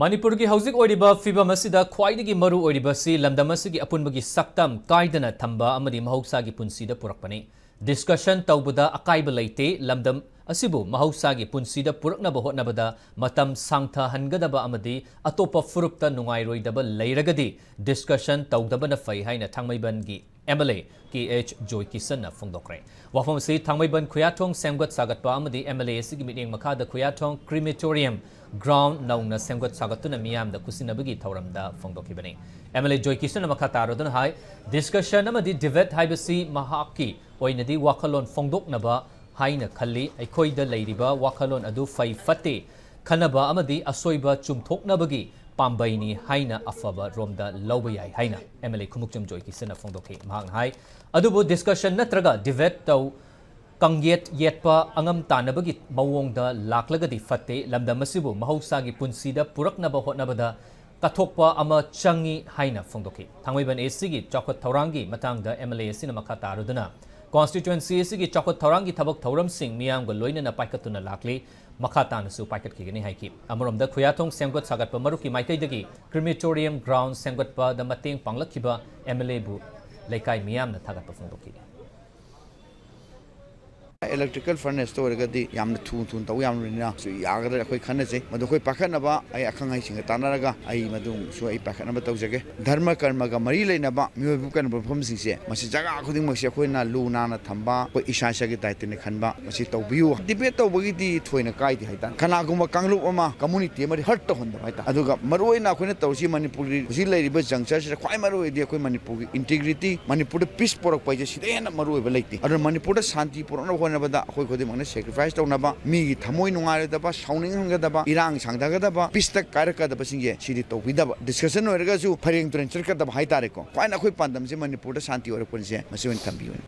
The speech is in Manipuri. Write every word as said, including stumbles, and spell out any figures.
ꯃꯅꯤꯄꯨꯔꯒꯤ ꯍꯧꯖꯤꯛ ꯑꯣꯏꯔꯤꯕ ꯐꯤꯕꯝ ꯑꯁꯤꯗ ꯈ꯭ꯋꯥꯏꯗꯒꯤ ꯃꯔꯨ ꯑꯣꯏꯔꯤꯕꯁꯤ ꯂꯝꯗꯝ ꯑꯁꯤꯒꯤ ꯑꯄꯨꯟꯕꯒꯤ ꯁꯛꯇꯝ ꯀꯥꯏꯗꯅ ꯊꯝꯕ ꯑꯃꯗꯤ ꯃꯍꯧꯁꯥꯒꯤ ꯄꯨꯟꯁꯤꯗ ꯄꯨꯔꯛꯄꯅꯤ꯫ Discussion ꯇꯧꯕꯗ ꯑꯀꯥꯏꯕ ꯂꯩꯇꯦ꯫ ꯂꯝꯗꯝ ꯑꯁꯤꯕꯨ ꯃꯍꯧꯁꯥꯒꯤ ꯄꯨꯟꯁꯤꯗ ꯄꯨꯔꯛꯅꯕ ꯍꯣꯠꯅꯕꯗ ꯃꯇꯝ ꯁꯥꯡꯊꯍꯟꯒꯗꯕ ꯑꯃꯗꯤ ꯑꯇꯣꯞꯄ ꯐꯨꯔꯨꯞꯇ ꯅꯨꯡꯉꯥꯏꯔꯣꯏꯗꯕ ꯂꯩꯔꯒꯗꯤ discussion ꯇꯧꯗꯕꯅ ꯐꯩ ꯍꯥꯏꯅ ꯊꯥꯡꯃꯩꯕꯟꯒꯤ M L A K H ꯖꯣꯏꯀꯤꯁꯟꯅ ꯐꯣꯡꯗꯣꯛꯈ꯭ꯔꯦ꯫ ꯋꯥꯐꯝ ꯑꯁꯤ ꯊꯥꯡꯃꯩꯕꯟ ꯈꯨꯌꯥꯊꯣꯡ ꯁꯦꯝꯒꯠ ꯁꯥꯒꯠꯄ ꯑꯃꯗꯤ M L A ꯑꯁꯤꯒꯤ ꯃꯤꯠꯌꯦꯡ ꯃꯈꯥꯗ ꯈꯨꯌꯥꯊꯣꯡ Crematorium Ground ꯅꯧꯅ ꯁꯦꯝꯒꯠ ꯁꯥꯒꯠꯇꯨꯅ ꯃꯤꯌꯥꯝꯗ ꯈꯨꯠꯁꯤꯟꯅꯕꯒꯤ ꯊꯧꯔꯝꯗ ꯐꯣꯡꯗꯣꯛꯈꯤꯕꯅꯤ꯫ M L A ꯖꯣꯏꯀꯤꯁꯟꯅ ꯃꯈꯥ ꯇꯥꯔꯗꯨꯅ ꯍꯥꯏ, discussion ꯑꯃꯗꯤ debate ꯍꯥꯏꯕꯁꯤ ꯃꯍꯥꯛꯀꯤ ꯑꯣꯏꯅꯗꯤ ꯋꯥꯈꯜꯂꯣꯟ ꯐꯣꯡꯗꯣꯛꯅꯕ ꯍꯥꯏꯅ ꯈꯜꯂꯤ꯫ ꯑꯩꯈꯣꯏꯗ ꯂꯩꯔꯤꯕ ꯋꯥꯈꯜꯂꯣꯟ ꯑꯗꯨ ꯐꯩ ꯐꯠꯇꯦ ꯈꯟꯅꯕ ꯑꯃꯗꯤ ꯑꯁꯣꯏꯕ ꯆꯨꯝꯊꯣꯛꯅꯕꯒꯤ ꯄꯥꯝꯕꯩꯅꯤ ꯍꯥꯏꯅ ꯑꯐꯕ ꯔꯣꯝꯗ ꯂꯧꯕ ꯌꯥꯏ ꯍꯥꯏꯅ M L A ꯈꯨꯃꯨꯛꯆꯝ ꯖꯣꯏꯀꯤꯁꯟꯅ ꯐꯣꯡꯗꯣꯛꯈꯤ꯫ ꯃꯍꯥꯛꯅ ꯍꯥꯏ, ꯑꯗꯨꯕꯨ discussion ꯅꯠꯇ꯭ꯔꯒ debate ꯇꯧ ꯀꯥꯡꯌꯦꯠ ꯌꯦꯠꯄ ꯑꯉꯝ ꯇꯥꯟꯅꯕꯒꯤ ꯃꯑꯣꯡꯗ ꯂꯥꯛꯂꯒꯗꯤ ꯐꯠꯇꯦ꯫ ꯂꯝꯗꯝ ꯑꯁꯤꯕꯨ ꯃꯍꯧꯁꯥꯒꯤ ꯄꯨꯟꯁꯤꯗ ꯄꯨꯔꯛꯅꯕ ꯍꯣꯠꯅꯕꯗ ꯀꯠꯊꯣꯛꯄ ꯑꯃ ꯆꯪꯏ ꯍꯥꯏꯅ ꯐꯣꯡꯗꯣꯛꯈꯤ꯫ ꯊꯥꯡꯃꯩꯕꯟ A Cꯒꯤ ꯆꯥꯎꯈꯠ ꯊꯧꯔꯥꯡꯒꯤ ꯃꯇꯥꯡꯗ M L A ꯑꯁꯤꯅ ꯃꯈꯥ ꯇꯥꯔꯗꯨꯅ, constituency ꯑꯁꯤꯒꯤ ꯆꯥꯎꯈꯠ ꯊꯧꯔꯥꯡꯒꯤ ꯊꯕꯛ ꯊꯧꯔꯝꯁꯤꯡ ꯃꯤꯌꯥꯝꯒ ꯂꯣꯏꯅꯅ ꯄꯥꯏꯈꯠꯇꯨꯅ ꯂꯥꯛꯂꯤ, ꯃꯈꯥ ꯇꯥꯅꯁꯨ ꯄꯥꯏꯈꯠꯈꯤꯒꯅꯤ ꯍꯥꯏꯈꯤ꯫ ꯑꯃꯔꯣꯝꯗ ꯈꯨꯌꯥꯊꯣꯡ ꯁꯦꯝꯒꯠ ꯁꯥꯒꯠꯄ ꯃꯔꯨꯞꯀꯤ ꯃꯥꯏꯀꯩꯗꯒꯤ Crematorium Ground ꯁꯦꯝꯒꯠꯄꯗ ꯃꯇꯦꯡ ꯄꯥꯡꯂꯛꯈꯤꯕ M L A ꯕꯨ ꯂꯩꯀꯥꯏ ꯃꯤꯌꯥꯝꯅ ꯊꯥꯒꯠꯄ ꯐꯣꯡꯗꯣꯛꯈꯤ꯫ Electrical furnace ꯇ ꯑꯣꯏꯔꯒꯗꯤ ꯌꯥꯝꯅ ꯊꯨ ꯊꯨꯅ ꯇꯧ ꯌꯥꯝꯕꯅꯤꯅ ꯁꯨ ꯌꯥꯒꯗ꯭ꯔꯥ ꯑꯩꯈꯣꯏ ꯈꯟꯅꯖꯩ꯫ ꯃꯗꯨ ꯑꯩꯈꯣꯏ ꯄꯥꯏꯈꯠꯅꯕ ꯑꯩ ꯑꯈꯪ ꯑꯍꯩꯁꯤꯡꯒ ꯇꯥꯟꯅꯔꯒ ꯑꯩ ꯃꯗꯨꯁꯨ ꯑꯩ ꯄꯥꯏꯈꯠꯅꯕ ꯇꯧꯖꯒꯦ꯫ ꯙꯔꯃ ꯀꯔꯃꯒ ꯃꯔꯤ ꯂꯩꯅꯕ ꯃꯤꯑꯣꯏꯕ ꯀꯟꯕ ꯃꯐꯝꯁꯤꯡꯁꯦ ꯃꯁꯤ ꯖꯒꯥ ꯈꯨꯗꯤꯡꯃꯛꯁꯦ ꯑꯩꯈꯣꯏꯅ ꯂꯨ ꯅꯥꯟꯅ ꯊꯝꯕ, ꯑꯩꯈꯣꯏ ꯏꯁꯥ ꯏꯁꯥꯒꯤ ꯗꯥꯏꯇꯅꯤ ꯈꯟꯕ, ꯃꯁꯤ ꯇꯧꯕꯤꯌꯨ꯫ Debate ꯇꯧꯕꯒꯤꯗꯤ ꯊꯣꯏꯅ ꯀꯥꯏꯗꯦ ꯍꯥꯏꯇꯥꯔꯦ꯫ ꯀꯅꯥꯒꯨꯝꯕ ꯀꯥꯡꯂꯨꯞ ꯑꯃ, community ꯑꯃꯗꯤ hurt ꯇꯧꯍꯟꯗꯕ ꯍꯥꯏꯇꯥꯔꯦ꯫ ꯑꯗꯨꯒ ꯃꯔꯨꯑꯣꯏꯅ ꯑꯩꯈꯣꯏꯅ ꯇꯧꯔꯤꯁꯤ ꯃꯅꯤꯄꯨꯔꯒꯤ ꯍꯧꯖꯤꯛ ꯂꯩꯔꯤꯕ juncture ꯁꯤꯗ ꯈ꯭ꯋꯥꯏ ꯃꯔꯨꯑꯣꯏꯗꯤ ꯑꯩꯈꯣꯏ ꯃꯅꯤꯄꯨꯔꯒꯤ integrity, ꯃꯅꯤꯄꯨꯔꯗ peace ꯄꯨꯔꯛꯄ ꯍꯥꯏꯁꯦ ꯁꯤꯗ ꯍꯦꯟꯅ ꯃꯔꯨꯑꯣꯏꯕ ꯂꯩꯇꯦ꯫ ꯑꯗꯨꯅ ꯃꯅꯤꯄꯨꯔꯗ ꯁꯥꯟꯇꯤ ꯄꯨꯔꯛꯅꯕ ꯍꯣꯠꯅꯕꯗ ꯑꯩꯈꯣꯏ ꯈꯨꯗꯤꯡꯃꯛꯅ sacrifice ꯇꯧꯅꯕ, ꯃꯤꯒꯤ ꯊꯃꯣꯏ ꯅꯨꯡꯉꯥꯏꯔꯣꯏꯗꯕ, ꯁꯥꯎꯅꯤꯡꯍꯟꯒꯗꯕ, ꯏꯔꯥꯡ ꯁꯥꯡꯊꯒꯗꯕ, peace ꯇ ꯀꯥꯏꯔꯛꯀꯗꯕꯁꯤꯡꯁꯦ ꯁꯤꯗꯤ ꯇꯧꯕꯤꯗꯕ, discussion ꯑꯣꯏꯔꯒꯁꯨ ꯐꯩꯔꯦꯡ ꯇꯨꯔꯦꯡ ꯆꯠꯀꯗꯕ ꯍꯥꯏꯇꯥꯔꯦꯀꯣ꯫ ꯈ꯭ꯋꯥꯏꯅ ꯑꯩꯈꯣꯏ ꯄꯥꯟꯗꯝꯁꯦ ꯃꯅꯤꯄꯨꯔꯗ ꯁꯥꯟꯇꯤ ꯑꯣꯏꯔꯛꯄꯁꯦ ꯃꯁꯤ ꯑꯣꯏꯅ ꯊꯝꯕꯤꯌꯨꯅꯦ꯫